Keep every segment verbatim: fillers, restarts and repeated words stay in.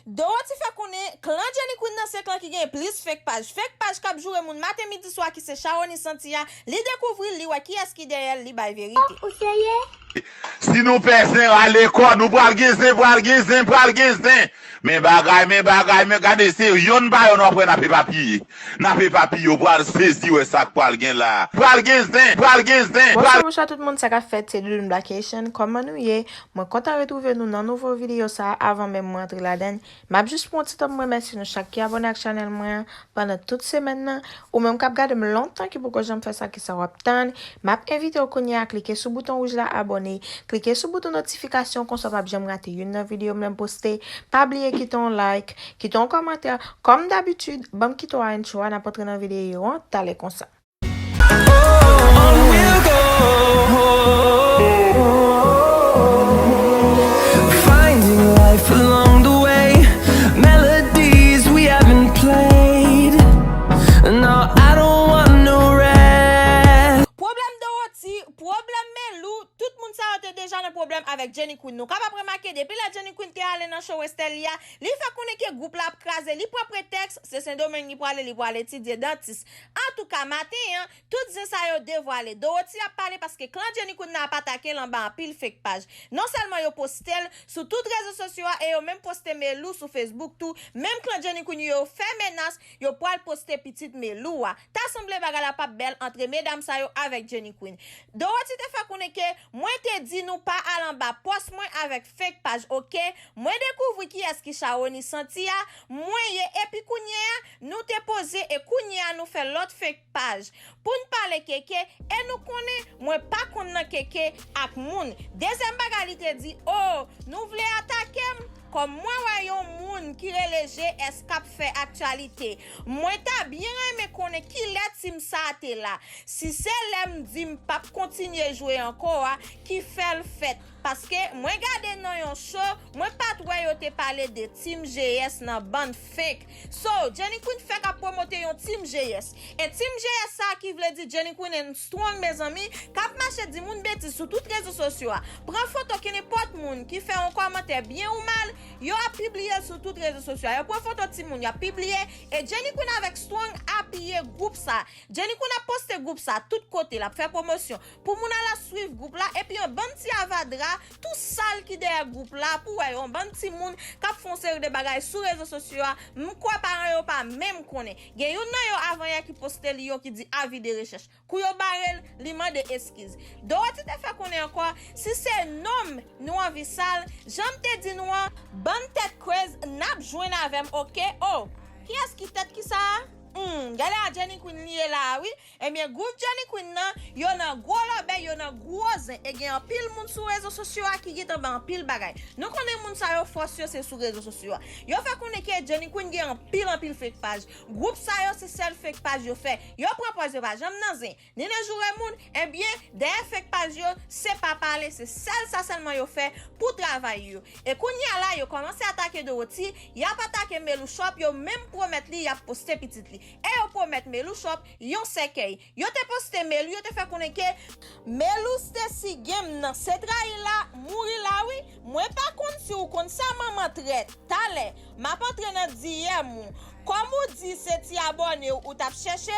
Dorothy fè konnen klan Jenny Queen nan se klan ki gen plis fake paj. Fake paj k ap joure moun maten, midi, swa, ki se Charony Santi a. Li dekouvri l, li wè kiyès ki dèyè l, li bay verite. Ou serye? Si nou pè zen, rale kò nou, pral gen zen, pral gen zen, pral gen zen. Men bagay, men bagay, men gade, se yonn pa yonn w ap wè n ap epapiye. N ap epapiye, w pral sezi wè sa k pral gen la. Pral gen zen, pral gen zen, pral. Bonswa, bonswa tout moun, sa k ap fèt, se Doudoune Black Haitian, kòman nou ye? Mwen kontan retwouve nou nan nouvo videyo sa a. Avan menm mwen antre ladan l, m ap jis pran yon ti tan pou m remèsye nou chak ki abòne ak chanèl mwen an pandan tout semèn nan. Ou menm k ap gade m lontan ki poko janm fè sa, kisa w ap tann? M ap envite w kounye a klike sou bouton wouj la abòne, klike sou bouton notifikasyon, konsa w p ap janm rate youn nan videyo m lè m poste. Pa bliye kite yon like, kite yon kòmantè. Kòm dabitid, ban m kite w a entro a, n ap antre nan videyo an talè konsa. Finding life along the way, melodies we haven't played. No, I don't want no rest. Pwoblèm Dorothy, pwoblèm Melou, tout moun sa yo te deja nan pwoblèm avèk Jenny Queen. Nou kapab remake depi lè Jenny Queen te ale nan show Westerlie a, li fè konnen ke gwoup la ap kraze, li pran pretèks se Sendomeng li pwale, li pwale etidye dantis. Antouka, maten an, tout zen sa yo devwale. Dorothy ap pale paske klan Jenny Queen nan ap atake l anba anpil fake paj. Non sèlman yo poste l sou tout rezo sosyo a e yo menm poste Melou sou Facebook tou. Menm klan Jenny Queen yo fè menas, yo pral poste pitit Melou a. Ta sanble bagay la p ap bèl antre medam sa yo avèk Jenny Queen. Dorothy te fè konnen ke mwen te di nou pa al anba pòs mwen avèk fake paj, oke? Mwen dekouvri kiyès ki Charony Santi a, mwen ye, epi kounye a, nou te poze e kounye a nou fè lòt fake paj. Pou n pale keke, e nou konnen mwen pa konn nan keke ak moun. Dezyèm bagay li te di, o, nou vle atake m? Kòm mwen wè yon moun ki rele G S k ap fè aktyalite, mwen ta byen renmen konnen kilè team sa a te la. Si se lè m di m p ap kontinye jwe ankò a ki fè l fèt, paske mwen gade nan yon show, mwen pa t wè yo te pale de team G S nan bann fake. So, Jenny Queen fèk ap pwomote yon team G S. E team G S sa ki vle di Jenny Queen and Strong, mezanmi, k ap mache di moun betiz sou tout rezo sosyo a. Pran foto kenenpòt moun ki fè yon kòmantè byen ou mal, yo ap pibliye l sou tout rezo sosyo a. Yo pran foto timoun, y ap pibliye. E Jenny Queen avèk Strong apiye gwoup sa. Jenny Queen ap poste gwoup sa tout kote, l ap fè pwomosyon pou moun al ap swiv gwoup la, epi yon bann ti avadra tou sal ki dèyè gwoup la, pou wè yon bann timoun k ap fè yon seri de bagay sou rezo sosyo a, m kwè paran yo pa menm konnen. Gen youn nan yo avanyè ki poste li yo ki di avi de rechèch. Kou yo bare l, li mande eskiz. Dorothy te fè konnen ankò, si se non m nou anvi sal, jan m te di nou an, bann tèt krez, n ap jwenn avè m, oke? O, kiyès ki tèt ki sa a? Hmm, gade a Jenny Queen li ye la a wi. Ebyen, gwoup Jenny Queen nan, yo nan gwo lòbèy, yo nan gwo zen. E gen anpil moun sou rezo sosyo a ki gentan bay anpil bagay. Nou konnen moun sa yo fòs yo se sou rezo sosyo a. Yo fè konnen ke Jenny Queen gen anpil, anpil fake paj. Gwoup sa yo se sèl fake paj yo fè. Yo pran pòz yo pa janm nan zen, ni nan joure moun. Ebyen, dèyè fake paj yo, se pa pale, se sèl sa sèlman yo fè pou travay yo. E kounye a la, yo kòmanse atake Dorothy, y ap atake Melou Shop, yo menm pwomèt li y ap poste pitit li. E yo pwomèt Melou Shop yon sèkèy. Yo te poste Melou, yo te fè konnen ke Melou Stacy Game nan se trayi l a, mouri la wi. Mwen pa konn si w konn sa manman trèt. Talè, m ap antre nan D M ou. Kòm ou di se ti abòne w ou t ap chèche,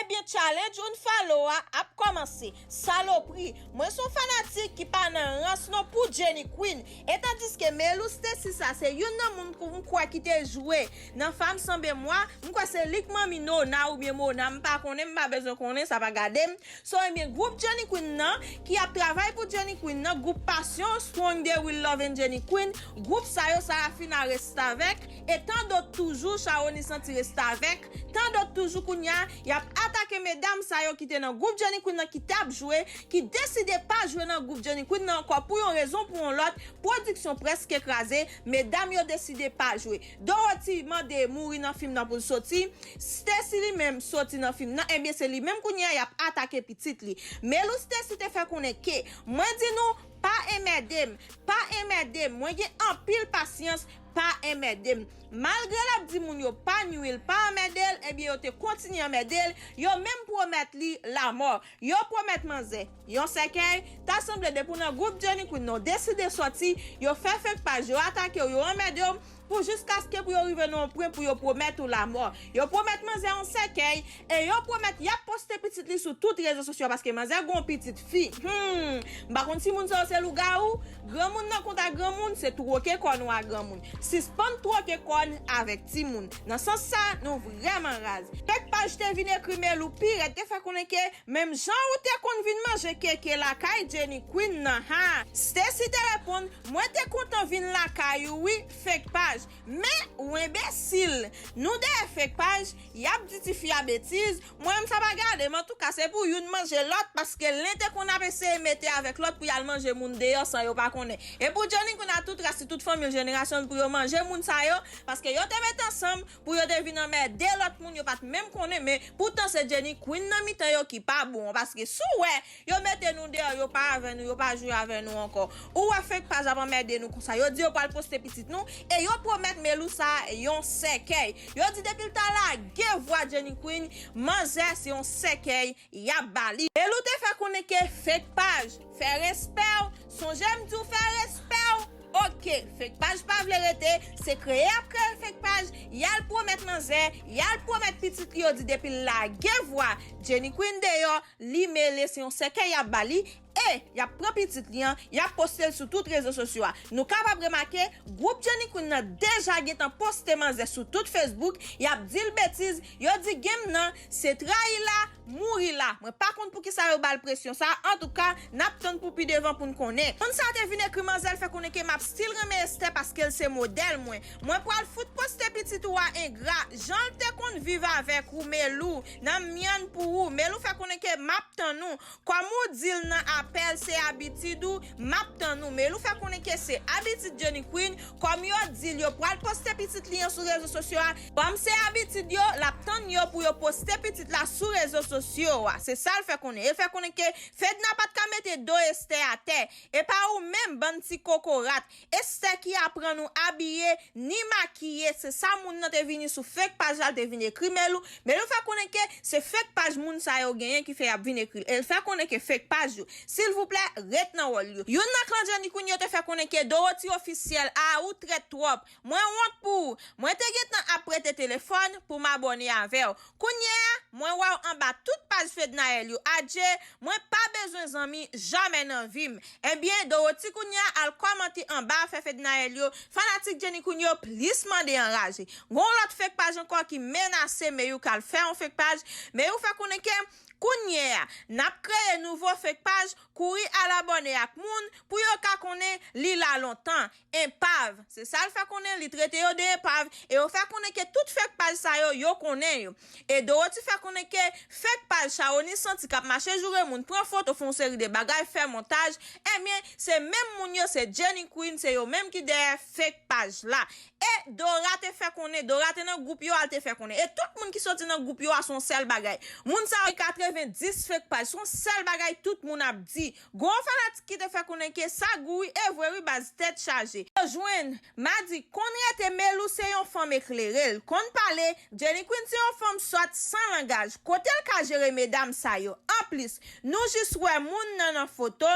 ebyen challenge unfollow a ap kòmanse. Salopri, mwen se yon fanatik ki pa nan rans non pou Jenny Queen. E tandiske Melou Stacy sa se youn nan moun kou m kwè ki te jwe nan Femme sans mémoire, m kwè se li k manmi Nona oubyen Mona, m pa konnen, m pa bezwen konnen, sa pa gade m. So, ebyen, gwoup Jenny Queen nan, ki ap travay pou Jenny Queen nan, gwoup Passion, Strong, The Real Love and Jenny Queen, gwoup sa yo, Sarafina restavèk, e tan dòt toujou, Charony Santi restavèk, tan dòt toujou kounye a, y ap atake medam sa yo ki te nan gwoup Jenny Queen nan ki t ap jwe, ki deside pa jwe nan gwoup Jenny Queen nan ankò pou yon rezon pou yon lòt, pwodiksyon prèske kraze, medam yo deside pa jwe. Dorothy mande mouri nan fim nan pou l soti, Stacy li menm soti nan fim nan, ebyen se li menm kounye a y ap atake pitit li. Melou Stacy te fè konnen ke, mwen di nou, pa enmède m, pa enmède m, mwen gen anpil pasyans, pa enmède m. Malgre l ap di moun yo pa nwi l, pa anmède l, ebyen yo te kontinye anmède l, yo menm pwomèt li lamò. Yo pwomèt manzè yon sèkèy, ta sanble depi w nan gwoup Jenny Queen nan w deside sòti, yo fè fake paj, yo atake w, yo anmède w, pou jiskaske pou yo rive nan yon pwen pou yo pwomèt ou lamò. Yo pwomèt manzè yon sèkèy e yo pwomèt y ap poste pitit li sou tout rezo sosyo paske manzè gon pitit fi. Hmm, m pa konn si moun sa yo se lougawou. Granmoun nan kont a granmoun, se twoke kòn ou a granmoun. Sispann twoke kòn avèk timoun. Nan sans sa, nou vrèman raz. Fake paj te vin ekri Melou pi rèd, te fè konnen ke menm jan ou te konn vin manje keke lakay Jenny Queen nan, ha. Stacy te reponn, mwen te kontan vin lakay ou wi, fake paj. Men, ou enbesil. Nou dèyè fake paj, y ap di tifi a betiz. Mwen menm sa pa gade m, antouka se pou youn manje lòt, paske len te konn ap eseye mete avèk lòt pou y al manje moun deyò san yo pa konnen. E pou Jenny Queen a tout ras, tout fanmi l, jenerasyon l pou yo manje moun sa yo, paske yo te met ansanm pou yo te vin anmède lòt moun yo pa t menm konnen, men poutan se Jenny Queen nan mitan yo ki pa bon, paske si w wè yo mete nou deyò, yo pa avè nou, yo pa jwe avè nou ankò. Ou wè fake paj ap anmède nou konsa, yo di yo pral poste pitit nou, e yo pwomèt Melou sa yon sèkèy. Yo di depi l ta lage vwa Jenny Queen, manzè se yon sèkèy y ap ba li. Melou te fè konnen ke fake paj, fè respè w, sonje m di w fè respè w. Oke, fake paj pa vle rete, se kreye y ap kreye fake paj, y al pwomèt manzè, y al pwomèt pitit li, yo di depi l lage vwa Jenny Queen deyò, li mele, se yon sèkèy y ap ba li, e y ap pran pitit li an, y ap poste l sou tout rezo sosyo a. Nou kapab remake, gwoup Jenny Queen nan deja gentan poste manzè sou tout Facebook, y ap di l betiz, yo di game nan, se trayi la, mouri la. Mwen pa konn poukisa yo ba l presyon sa, antouka, n ap tann pou pi devan pou n konnen. Moun sa te vin ekri manzè, l fè konnen ke m ap still renmen Esther paske l se modèl mwen. Mwen pral fout poste pitit ou a engra, jan l te konn viv avèk ou Melou, nan myann pou ou. Melou fè konnen ke m ap tann ou. Kòm ou di l nan apèl se abitid ou, m ap tann ou. Melou fè konnen ke se abitid Jenny Queen, kòm yo di l yo pral poste pitit li an sou rezo sosyo a, kòm se abitid yo, l ap tann yo pou yo poste pitit la sou rezo sosyo a. Se sa l fè konnen. E l fè konnen ke Fedna pa t ka mete do Esther atè. E pa ou menm, bann ti kokorat. Esther ki aprann ou abiye, ni makiye, se sa moun nan te vini sou fake paj la, l te vin ekri Melou. Melou fè konnen ke se fake paj moun sa yo genyen ki fè y ap vin ekri l. E l fè konnen ke fake paj yo. Silvouplè, ret nan wòl yo. Youn nan klan Jenny Queen yo te fè konnen ke Dorothy ofisyèl, a ou trèt twòp. Mwen wont pou ou. Mwen te gentan ap prete telefòn pou m abòne avè w. Kounye a, mwen wè w anba tout paj Fednaelle yo. Adje, mwen pa bezwen zanmi jamè nan vi m. Ebyen, Dorothy kounye a al kòmante anba afè Fednaelle yo. Fanatik Jenny Queen yo plis mande anraje. Gon lòt fake paj ankò ki menase Meyou k al fè yon fake paj. Meyou fè konnen ke kounye a, n ap kreye nouvo fake paj, kouri al abòne ak moun pou yo ka konnen li la lontan. Enpav. Se sa l fè konnen, li trete yo de enpav, e yo fè konnen ke tout fake paj sa yo, yo konnen yo. E Dorothy fè konnen ke fake paj Shawonie Santi k ap mache joure moun, pran foto, fè yon seri de bagay, fè montaj, ebyen, se menm moun yo, se Jenny Queen, se yo menm ki dèyè fake paj la. E Dora te fè konnen, Dora te nan gwoup yo a, l te fè konnen. E tout moun ki soti nan gwoup yo a, se yon sèl bagay. Moun sa yo, katrevendis fake paj, se yon sèl bagay tout moun ap di. Gon fanatik ki te fè konnen ke sa gou wi, e vre wi baz, tèt chaje. Yo jwenn, Madi konn rete Melou se yon fanm eklere, l konn pale, Jenny Queen se yon fanm sòt san langaj, kote l ka jere medam sa yo. Anplis, nou jis wè moun nan nan foto,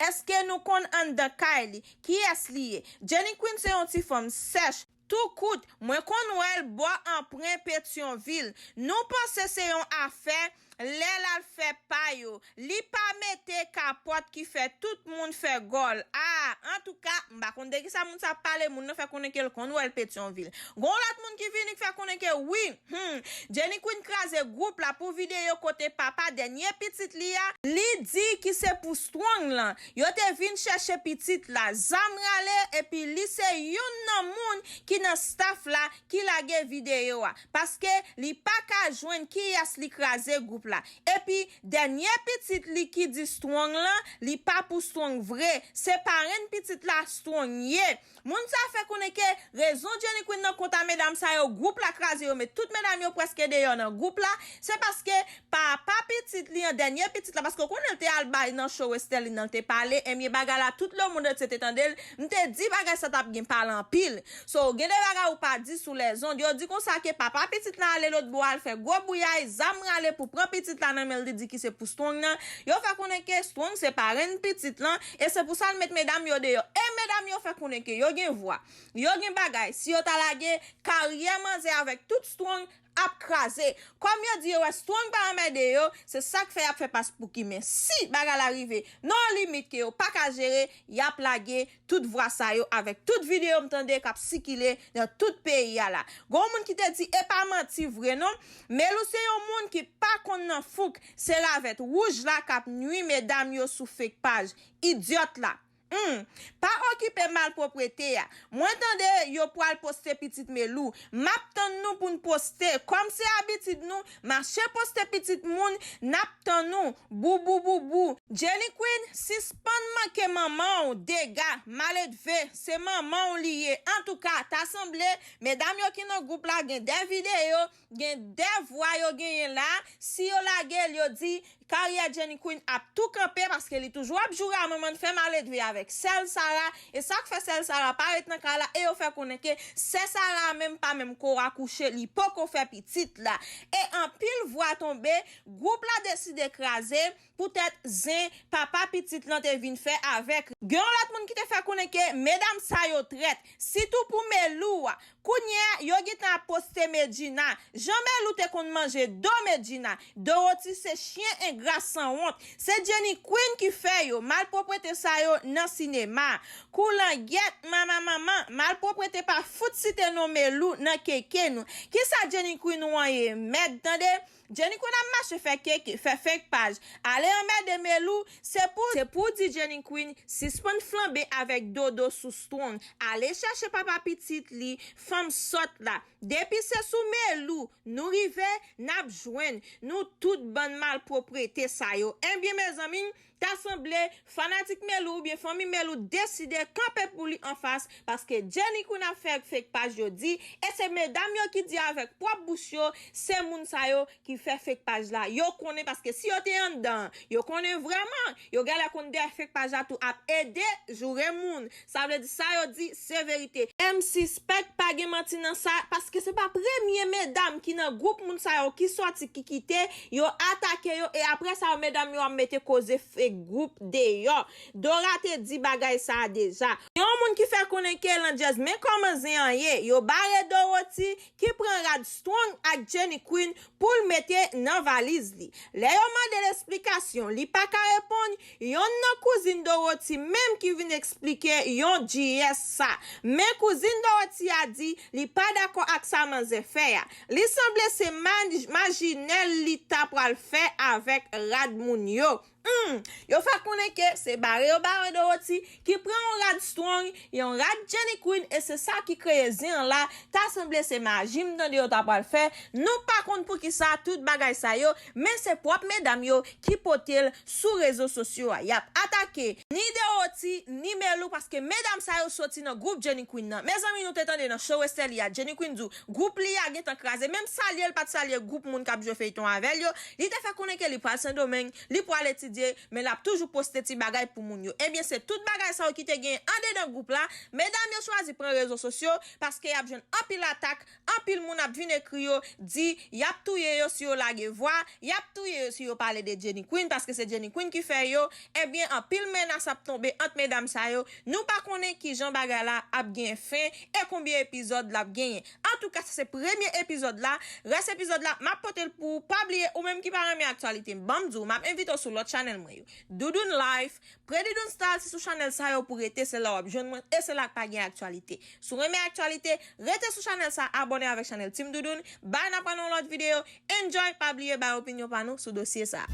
èske nou konn anndan kay li, kiyès li ye? Jenny Queen se yon ti fanm sèch. Tou kout, mwen konn wè l bò anpren Petyonvil. Nou panse se yon afè lè l al fè pa yo. Li pa mete kapòt ki fè tout moun fè gòl. A, antouka, m pa konn de kisa moun sa ap pale, moun nan fè konnen ke l konn wè l Petyonvil. Gon lòt moun ki vini k fè konnen ke wi, hmm, Jenny Queen kraze gwoup la pou videyo kote papa dènye pitit li a, li di ki se pou Strong lan. Yo te vin chèche pitit la, zam rale, epi li se youn nan moun ki nan staff la ki lage videyo a, paske li pa ka jwenn kiyès li kraze gwoup la. Epi, dènye pitit li ki di Strong lan, li pa pou Strong vre, se parenn pitit la Strong ye. Moun sa fè konnen ke rezon Jenny Queen nan kont a medam sa yo, gwoup la kraze yo, met tout medam yo prèske deyò nan gwoup la, se paske papa pitit li an, dènye pitit la, paske w konnen l te al bay nan show Westerline nan, l te pale, ebyen bagay la, tout lemonn antye te tande l, m te di bagay sa t ap gen pale anpil. So, gen de bagay ou pa di sou lèzond, yo di konsa ke papa pitit la ale lòtbò al fè gwo bouyay, zam rale pou pran pitit la nan men l, li di ki se pou Strong nan. Yo fè konnen ke Strong se parenn pitit lan, e se pou sa l met medam yo deyò. E medam yo fè konnen ke yo gen vwa, yo gen bagay. Si yo ta lage, karyè manzè avèk tout Strong ap kraze. Kòm yo di yo wè Strong pa anmède yo, se sa k fè y ap fè pas Pouki. Men si bagay la rive nan yon limit ke yo pa ka jere, y ap lage tout vwa sa yo avèk tout videyo m tande k ap sikile nan tout peyi a la. Gon moun ki te di, e pa manti vre non. Melou se yon moun ki pa konn nan fouk, se ravèt wouj la k ap nwi medam yo sou fake paj. Idyòt la. Hmm, pa okipe malpwoprete a. Mwen tande yo pral poste pitit Melou. M ap tann nou pou n poste. Kòm se abitid nou, mache poste pitit moun, n ap tann nou. Bou, bou, bou, bou. Jenny Queen, sispann manke manman w dega, maledve, se manman w li ye. Antouka, ta sanble, medam yo ki nan gwoup la gen de videyo, gen de vwa yo genyen la. Si yo lage l, yo di, karyè Jenny Queen ap tou kanpe paske li toujou ap joure a manman l fè maledve avèk sè l Sarah. E sa k fè sè l Sarah pa ret nan kay la e yo fè konnen ke sè Sarah menm pa menm ko akouche, li poko fè pitit la. E anpil vwa tonbe, gwoup la deside kraze poutèt zen papa pitit lan te vin fè avèk. Gen yon lòt moun ki te fè konnen ke medam sa yo trèt, sitou pou Melou a. Kounye a, yo gentan ap poste Medjina. Jan Melou te konn manje do Medjina. Dorothy se chyen engra sanwont. Se Jenny Queen ki fè yo. Malpwoprete sa yo nan sinema. Koulangyèt, mama manman, malpwoprete pa fout site non Melou nan keke nou. Kisa Jenny Queen ou an ye? Mèg, tande. Jenny Queen ap mache fè keke, fè fake paj. Ale anmède Melou, se pou, se pou di Jenny Queen sispann flanbe avèk dodo sou Strong. Ale chèche papa pitit li, fanm sòt la. Depi se sou Melou nou rive, n ap jwenn nou tout bann malpwoprete sa yo. Ebyen, mezanmi, ta sanble fanatik Melou oubyen fanmi Melou deside kanpe pou li anfas, paske Jenny Queen ap fè fake paj yo di, e se medam yo ki di avèk pwòp bouch yo, se moun sa yo ki fè fake paj la. Yo konnen, paske si yo te anndan, yo konnen vrèman, yo genlè konn dèyè fake paj la tou ap ede joure moun. Sa vle di sa yo di se verite. M sispèk pa gen manti nan sa, paske se pa premye medam ki nan gwoup moun sa yo ki sòti, ki kite, yo atake yo, e apre sa yo, medam yo ap mete koze fake gwoup deyò. Dora te di bagay sa a deja. Gen yon moun ki fè konnen ke landjèz, men kòman zen an ye, yo bare Dorothy ki pran rad Strong ak Jenny Queen pou l mete nan valiz li. Lè yo mande l esplikasyon, li pa ka reponn. Yonn nan kouzin Dorothy menm ki vin eksplike yon G S sa. Men kouzin Dorothy a di li pa dakò ak sa manzè fè a. Li sanble se ma-, majinèl li ta pral fè avèk rad moun yo. Hmm, yo fè konnen ke se bare yo bare Dorothy ki pran yon rad Strong, yon rad Jenny Queen, e se sa ki kreye zen an la. Ta sanble se maji m tande yo ta pral fè. Nou pa konn poukisa tout bagay sa yo, men se pwòp medam yo ki pote l sou rezo sosyo a. Y ap atake ni Dorothy, ni Melou, paske medam sa yo soti nan gwoup Jenny Queen nan. Mezanmi, nou te tande nan show Westerlie a, Jenny Queen di w gwoup li a gentan kraze. Menm salye l pa t salye gwoup moun k ap jwe feyton avè l yo. Li te fè konnen ke li pral Sendomeng, li pral etidye, men l ap toujou poste ti bagay pou moun yo. Ebyen, se tout bagay sa yo ki te gen andedan gwoup la. Medam yo chwazi pran rezo sosyo paske y ap jwenn anpil atak, anpil moun ap vin ekri yo, di y ap touye yo si yo lage vwa, y ap touye yo si yo pale de Jenny Queen, paske se Jenny Queen ki fè yo. Ebyen, anpil menas ap tonbe ant medam sa yo. Nou pa konnen kijan bagay la ap gen fen e konbyen epizòd l ap genyen. Antouka, sa se premye epizòd la. Rès epizòd la, m ap pote l pou ou. Pa bliye, ou menm ki pa renmen aktyalite, ban m di w, m ap envite w sou lòt chanèl mwen yo. Doudoun Life, Predidoun Style, se sou chanèl sa yo pou rete, se la w ap jwenn mwen, e se la k pa gen aktyalite. Si w renmen aktyalite, rete sou chanèl sa, abòne avèk chanèl Team Doudoun, bye, n ap wè nan yon lòt videyo, enjoy, pa bliye bay opinyon pa nou sou dosye sa.